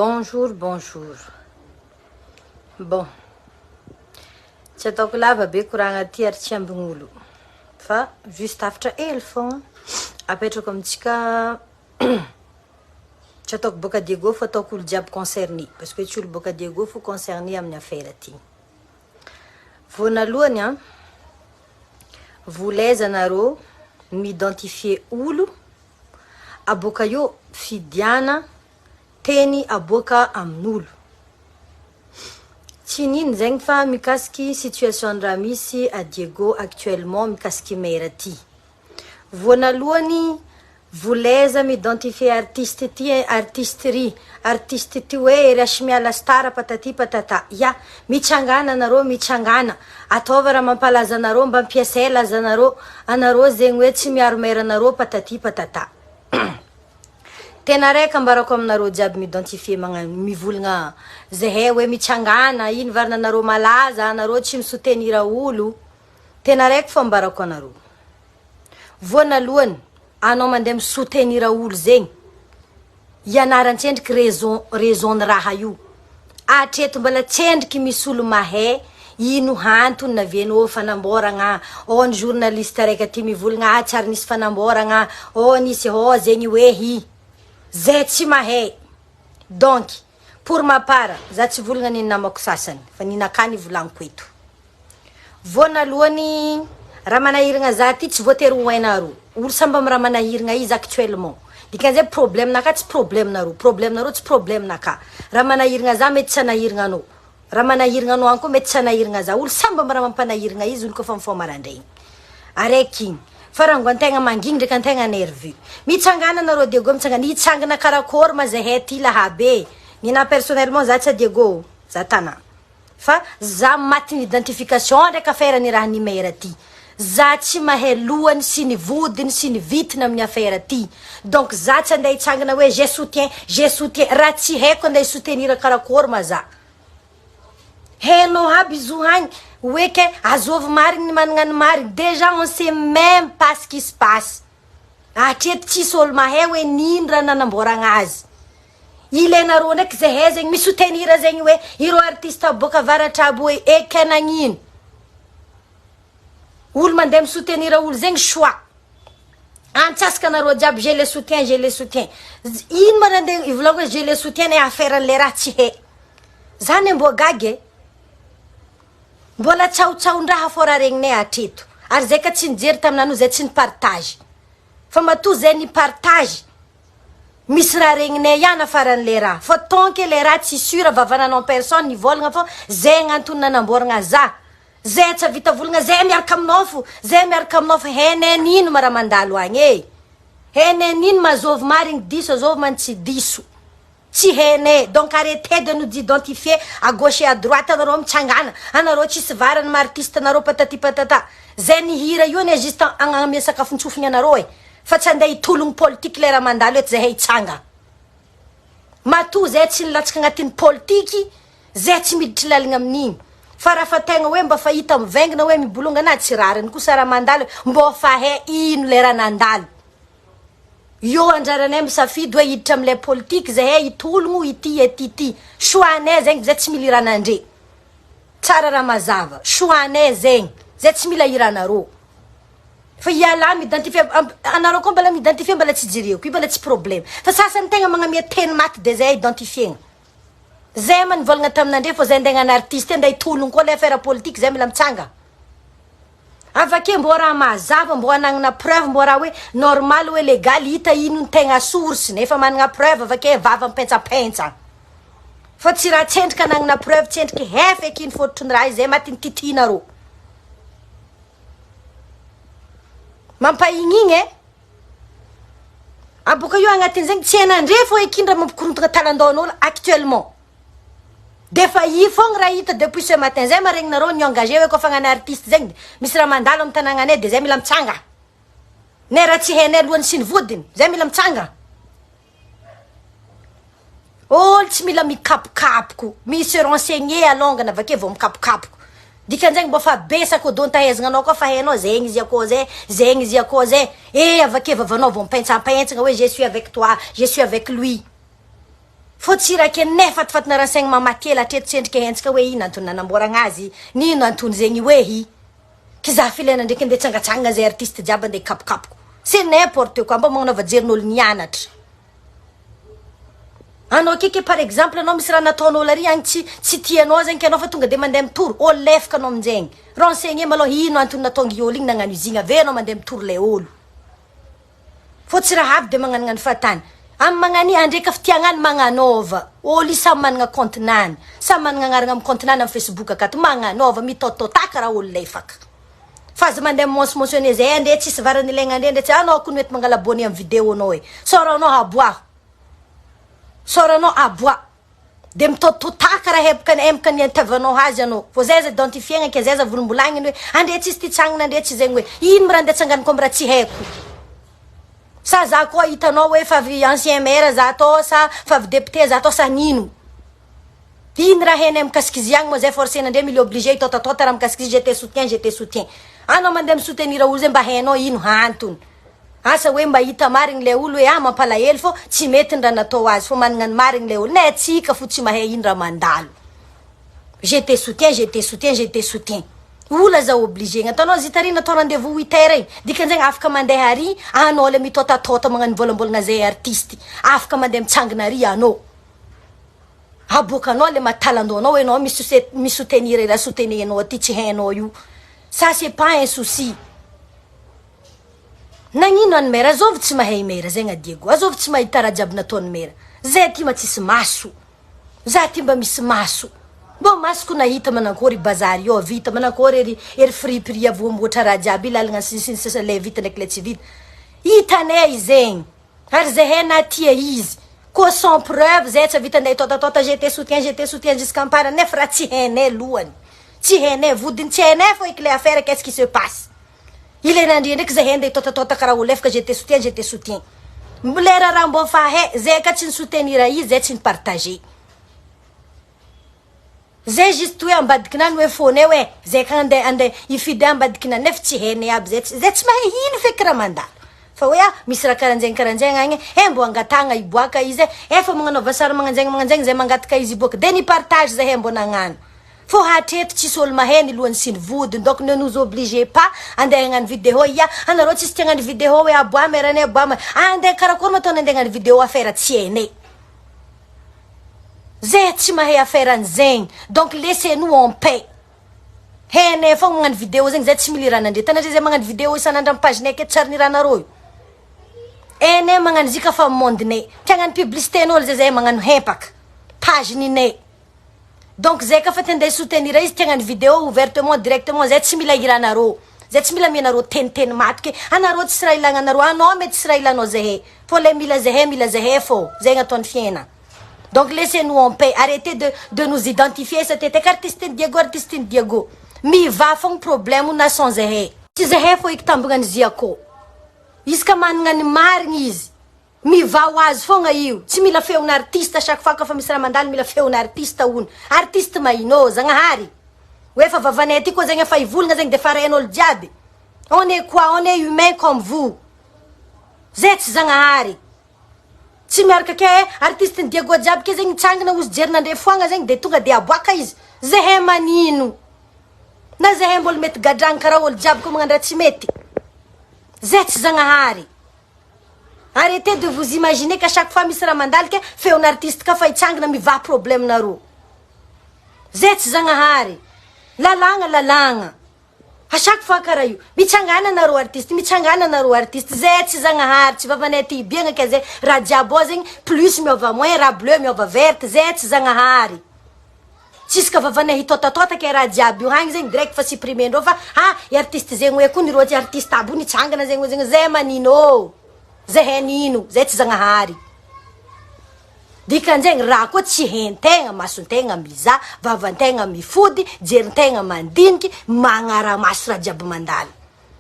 Bonjour bonjour bon tsy ataoko lava be koragna ty ary tsy ambin'olo fa juste hafatra hely fogna apetrako amintsika tsy ataoko boaka Diego fa ataoko olo jiaby concerné parce que tsy olo boaka Diego fo concerné amin'ny affaire ty. Voanalohany an, volaiza nareo mi-identifier olo aboaka eo fidiana teny aboaka amin'olo. Tsy nino zegny fa mikasiky situation raha misy à Diego actuellement mikasiky maire ty. Voanalohany volaiza mi-identifier artiste ty artiste ry, artiste ty hoe ry Ashmiala star patati patata. Ya, mitsangana anareo mitsangana, ataova raha mampalaza anareo mba ampiasay lazanareo, anareo zegny hoe tsy miaro maire anareo patati patata. Tena araiky ambarako aminareo jiaby mi-identifier magnano mivolagna zahay hoe mitsangana ino varina anareo malaza anareo tsy mi-soutenir olo tena araiky fô ambarako anareo voanalohany anao mandeha mi-soutenir olo zegny ianaran-tsendriky raison raison ny raha io hatreto mbola tsendriky misy olo mahay ino antony navianao fanamboaragna ô ny journaliste araiky aty mivolagna ah tsy ary nisy fanamboaragna ô nisy ô zegny hoe hi zay tsy mahay donc pour ma part za tsy volagna ny namako sasany fa ninakah ny volagniko eto voanalohany raha manahiragna za ty tsy voatery ho hainareo olo samby amy raha manahiragna izy actuellement dikan'izay problème nakah tsy problème nareo problème nareo tsy problème nakah raha manahiragna za mety tsy hanahiragna anao raha manahiragna anao any koa mety tsy hanahiragna za olo samby amy raha mampanahiragna izy olo koa fa mifoha maraindraigny araiky igny fa raha ngo antegna mangigny ndraiky antegna nerveux mitsangana anareo Diego mitsangana hitsangana karakory ma zahay ty lahabe ninahy personnellement za tsy a Diego za Tana fa za matin'ny identification ndraiky affaire ny raha ny maire ty za tsy mahay lohany sy ny vodiny sy ny vitiny amin'ny affaire ty donc za tsy andeha hitsangana hoe je soutiens je soutiens raha tsy haiko andeha hi-soutenir karakory ma za hainao aby izy io hagny hoe ke azovy marigny ny manana ny marigny déjà on sait même pas ce qui se passe hatreto tsisy olo mahay hoe nino raha nanamboaragna azy ilainareo ndraiky zahay zegny mi-soutenir zegny hoe ireo artiste boaka avaratra aby hoe eka nagnino olo mandeha mi-soutenir olo zegny choix antsasaka anareo jiaby je les soutiens je les soutiens ino ma raha andeha ivolagna hoe je les soutiens ne affaire an'le raha tsy hay zany mbô gaga e mbola tsaotsaon-draha fô raha regninay hatreto ary zay ka tsy nijery taminany zay tsy nipartage fa matoa zay nipartage misy raha regninay ihany afaran'le raha fa tant que le raha tsy sûr vavananao en personne nivolagna fô zay gn'antony nanamboaragna za zay tsy avita volagna zay miaraka aminao fo zay miaraka aminao fo hainay nino ma raha mandalo agny e hainay nino ma azovy marigny diso azovy man tsy diso tsy hainay donc arrêtez de nous identifier à gauche et à droite anareo mitsangana anareo tsisy varany ma artiste anareo patati patata zay nihira io ne juste agnamia sakafon-tsofiny anareo e fa tsy andeha hitologno politique le raha mandalo eto zahay hitsanga matoa zay tsy nilatsaka agnatin'ny politiky zay tsy miditry lalagna amin'igny fa raha fa tegna hoe mba fahita mivaingana hoe mibolonga na tsy rariny kosa raha mandalo mbô fa hay ino le raha nandalo io anjaranay misafidy hoe hiditra am'le politiky zahay hitologno ity ety ity choix-nay zegny zay tsy mila iranandre tsara raha mazava choix-nay zegny zay tsy mila iranareo fa iala mi-identifier anareo koa mbola mi-identifier mbola tsy jereko io mbola tsy problème fa sasany tegna magnamia teny maty de zay identifiegna zay ma nivolagna taminandre fô zay andeha hagnano artiste andeha hitologno koa le affaire politique zay mila mitsanga avake mbô raha mazava mbô anagnana preuve mbô raha hoe normal hoe légal hita ino ny tegna source nefa managna preuve avake vava mipentsampentsa fa tsy raha tsendriky anagnana preuve tsendriky hefa eky iny fototry ny raha io zay maty nititinareo mampahignigny e aboaka io agnatin'izegny tsy hainandre fô ekindra mampikorontagna talandaon'olo actuellement de fa i fogna raha hita depuis ce matin zay maregninareo ny engagé hoe koa fa hagnano artiste zegny de misy raha mandalo amy tanàgnanay de zay mila mitsanga ne raha tsy hainay lohany sy ny vodiny zay mila mitsanga olo tsy mila mikapokapoko mi-se renseigner alongany avake vao mikapokapoko dikan'zegny mbô fa besaka odontahaizana anao koa fa hainao zegny izy akô zay zegny izy akô zay e avake vavanao vao mipentsampentsagna hoe je suis avec toi, je suis avec lui. Fô tsy raike nefatifatina rasaigny mamaky ela hatreto tsendriky henjika hoe ino antony nanamboaragna azy, nino antony zegny hoe hi. K'izaho filena ndreky ndeha tsangatsangana zay artiste jiaby andeha hikapokapoko. C'est n'importe quoi, mba magnanaova jerin'olo nianatra. Anao akeke par exemple anao misy raha nataon'olo ary agny tsy tsy tianao zegny ke anao fa tonga de mandeha mitory, olo lefaka anao aminjegny. Renseigner malôha ino antony nataongy olo igny nagnano izy igny avy eo anao mandeha mitory le olo. Fô tsy raha avy de magnanognano fahatany. Amy magnania andreka fitiagnany magnanôva. Olo io samy managna compte nany. Samy managna agnaragna amy compte nany amy facebook akato. Magnanôva, mitôtôtaka raha olo lefaka. Fa aza mandeha mi mentionner zay andre tsisy varany ilaigna andre ndre tsy anao kony mety mangala abonné amy vidéo nao e. Sôranao aboaho. Sôranao aboaho. De mitôtôtaka raha hepaka hempaka ny antavanao azy anao. Vao zay aza identifier-gna ke zay aza volombolagniny hoe andre tsisy ty tsangana andre tsy zegny hoe ino mo raha ndeha tsanganiko amy raha tsy haiko. Sa za koa hitanao hoe fa avy ancien maire za tô sa fa avy député za tô sa nino. Ino raha hainay mikasiky izy agny moa zay forcer-na ndre mila obligé hitôtatôta raha mikasiky izy je te soutiens je te soutiens. Anao mandeha mi-soutenir olo zay mba hainao ino antony. Asa hoe mba hita marigny le olo hoe ah mampalahelo fô tsy mety ny raha natao azy fô managna ny marigny le olo ne tsika fo tsy mahay ino raha mandalo. Je te soutiens je te soutiens je te soutiens. Olo aza obligé atanao zita ary natao rendez-vous huit heures igny dikan'izegny afaka mandeha ary anao le mitôtatôta magnano mivôlambôlagna zay artiste afaka mandeha mitsangana ary anao. Aboakanao le matalandohanao enao mi-souse- mi-soutenir raha soutenir-nao aty tsy hainao io. Ça c'est pas un souci. Nagnino any mera azovy tsy mahay mera zegny Diego azovy tsy mahita raha jiaby nataony mera zay aty ma tsisy maso za aty mba misy maso mbô masoko nahita manankory bazary io vita manankory ery ery friperie avoamboatra raha jiaby lalagna sy sy ny sisa le vita ndraiky le tsy vita hitanay zegny ary zahay na tia izy koa sans preuve zay tsy vita andeha hitôtatôta je te soutiens je te soutiens jusqu'à nefa raha tsy hainay lohany tsy hainay vodiny tsy hainay fô eky le affaire qu'est-ce qui se passe Ilaina andre ndraiky zahay andeha hitôtatôta karaha olo efaka je te soutiens je te soutiens. Lera raha mbô fa hay zay ka tsy ni-soutenir izy zay tsy ni-partager. Zay juste hoe ambadikinany hoe fônay hoe zay ka andeha andeha hifidy ambadikinany nefa tsy hainay aby zay tsy zay tsy mahay ino feky raha mandalo. Fa hoe ah misy raha karanjegny karanjegny agny e mbô angatahagna hiboaka izy e efa magnanaova sary magnanjegny magnanjegny zay mangataka izy hiboaka de ni-partage zahay mbô nagnano. Fô hatreto tsisy olo mahay ny lohany sy ny vodiny donc ne nous obligez pas andeha hagnano vidéo ia anareo tsisy tia hagnano vidéo hoe aboa meranay aboa ma andeha karakory ma ataony andeha hagnano vidéo affaire tsy hainay zay tsy mahay affaire an'zegny donc laissez nous en paix hainay fogna magnano vidéo zegny zay tsy mila iranandre hitanareo zay magnano vidéo isan'andro amy page-nay aketo tsary niranareo io hainay magnano izy ka fa monde-nay tia hagnano publicité n'olo zay zay magnano hempaka page-ninay. Donc zay ka fa te andeha soutenir izy tia hagnano vidéo ouvertement directement zay tsy mila iranareo zay tsy mila amianareo teniteny matoky anareo tsisy raha ilagna anareo anao mety tsisy raha ilanao zahay fô le mila zahay mila zahay fô zay gn'ataony fiaina donc laissez nous en paix arrêtez de de nous identifier sa teteky artiste ny Diego artiste ny Diego mivaha fogna problème na sans zahay tsy zahay fô ikitambagna ny ziakô izy ka managna ny marigny izy Mivaha ho azy fogna io, tsy mila feon'artiste chaque fois kafa misy raha mandalo mila feon'artiste hono, artiste mahinô zagnahary, hoe efa vavanay aty koa zegny efa hivolagna zegny de efa ren'olo jiaby, on est quoi, on est humain comme vous, zay tsy zagnahary, tsy miaraka ke artiste ny Diego jiaby ke zegny mitsangana ozy jerinandre foagna zegny de tonga de aboaka izy, zahay manino, na zahay mbola mety gadragna karaha olo jiaby koa magnano raha tsy mety, zay tsy zagnahary. Arrêtez de vous imaginer qu'à chaque fois misy raha mandalo ke feon'artiste ka fa hitsangana mivaha problème nareo. Zay tsy zagnahary. Lalàgna lalàgna. À chaque fois karaha io. Mitsangana nareo artiste, mitsangana nareo artiste. Zay tsy zagnahary, tsy vavanay aty ibiagna ke zay raha jiaby ao zegny plus miova moins, raha bleu miova verte, zay tsy zagnahary. Tsisy ka vavanay hitôtatôta ke raha jiaby io hagny zegny direct fa supprimendreo fa ah i artiste zegny hoe koa nirô ty artiste aby io nitsangana zegny hoe zegny zay manino zay nino zay tsy zagnahary dikan'zegny raha koa tsy hain-tegna mason-tegna mizaha vavan-tegna mifody jerin-tegna mandiniky magnara-maso raha jiaby mandalo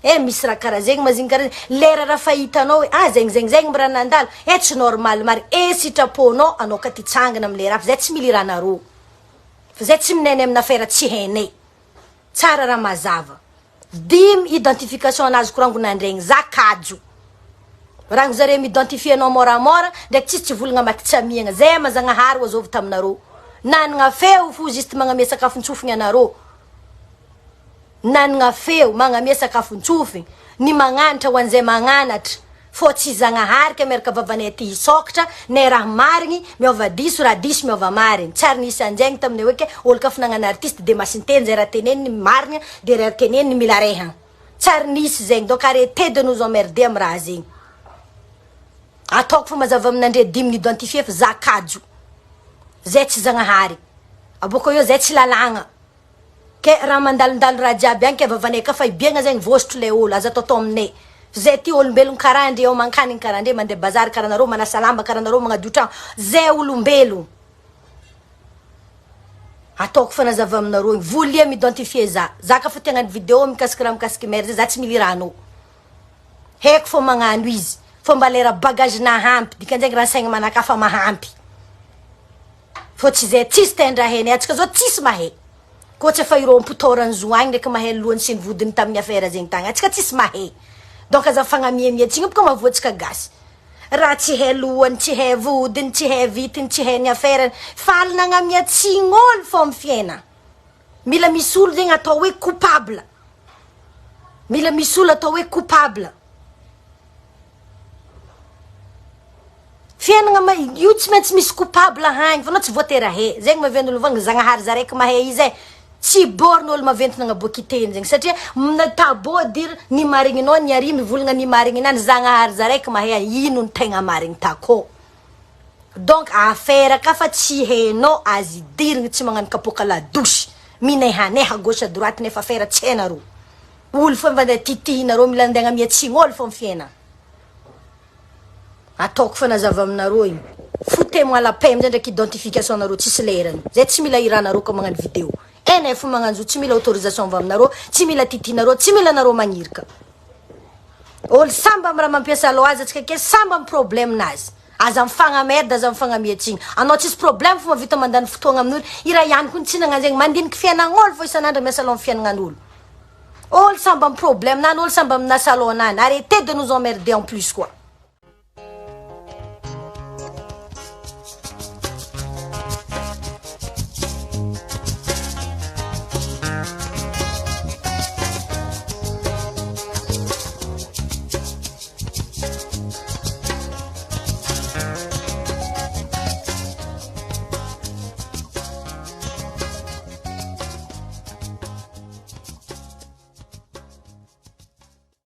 e misy raha karaha zegny mazigny karaha zegny lera raha fa hitanao hoe ah zegny zegny zegny raha nandalo e tsy normal mary e sitraponao anao ka ty tsangana amle raha fa zay tsy mila iranareo fa zay tsy minainay amina affaire tsy hainay tsara raha mazava dimy identification anazy korango nandregny za kajo. Rango zare mi-identifier anao moramora ndraiky tsisy tsy volagna maty tsy amiagna. Zay ma Zagnahary ho azovy taminareo. Nanagna feo fo juste magnamia sakafon-tsofigny anareo. Nanagna feo magnamia sakafon-tsofigny. Ny magnanatra ho an'izay magnanatra. Fô tsy Zagnahary ke miaraka vavanay aty hisôkatra ne raha marigny miôva diso raha diso miôva marigny. Tsy ary nisy anjegny taminay hoe ke ôlo ka fa nagnano artiste de masin-teny zay raha teneniny marigna de raha teneniny mila rehagna. Tsy ary nisy zegny donc arrêtez de nous emmerder am raha zegny. Ataoko fa mazava aminandre dimy ni-identifier fa za kajo. Zay tsy Zagnahary. Abôka eo zay tsy lalàgna. Ke raha mandalondalo raha jiaby agny ke vavanay ka fa ibiagna zegny vôsotro le ôlo aza ataotao aminay. Zay ty olombelogno karaha ndre ao mankanigny karaha ndre mandeha bazary karaha nareo manasa lamba karaha nareo magnadio tragno. Zay olombelogno. Ataoko fanazava aminareo igny. Volia mi-identifier za. Za ka fa te hagnano video mikasiky raha mikasiky maire zay za tsy mila iranao. Haiko fô magnano izy. Fô mba lera bagage nahampy dikan'izegny raha saigna manakafa mahampy. Fô tsy zay tsisy tendrahenay atsika zao tsisy mahay. Koa tsy efa ireo mpitôran'ny zo agny ndraiky mahay lohany sy ny vodiny tamin'ny affaire zegny tagny. Atsika tsisy mahay. Donc aza fagnamiamiantsika boka mahavoa antsika gasy. Raha tsy hay lohany, tsy hay vodiny, tsy hay vitiny, tsy hay ny affaire-ny. Faly nagnamiatsigny olo fô amy fiainana. Mila misy olo zegny atao hoe coupable. Mila misy olo atao hoe coupable. Fiainagna ma io tsy maintsy misy coupable hagny fa anao tsy voatery ahay. Zegny mahavian'olo vovagna Zagnahary za raiky mahay izy e. Tsy borne olo maventy nagnaboaky teny zegny satria na t'as beau dire ny marigninao ny ary mivolagna ny marigninany Zagnahary za raiky mahay ino ny tegna marigny takô. Donc affaire ka fa tsy hainao azo idirigny tsy magnano kapoaka ladosy minehaneha gauche à droite nefa affaire tsy hainareo. Olo fô mba titihinareo mila andeha agnamiatsigny olo fô amy fiainagna. Ataoko fanazava aminareo igny. Foutez-moi la paix amizay ndraiky identification nareo tsisy lerany. Zay tsy mila iranareo ka magnano video. Enay fo magnano zo tsy mila autorisation avy aminareo, tsy mila titinareo, tsy mila anareo magnirika. Olo samby amy raha mampiasa loha azy atsika ke samby amy problème nazy. Aza mifagnamerde, aza mifagnamiatsigny. Anao tsisy problème fo mahavita mandany fotoagna amin'olo. I raha ihany koa ny tsy nagnano zegny mandiniky fiainagn'olo fô isan'andro miasa loha amy fiaignan'olo. Olo samby amy problème nany, olo samby amina salon nany. Arrêtez de nous emmerder en plus quoi.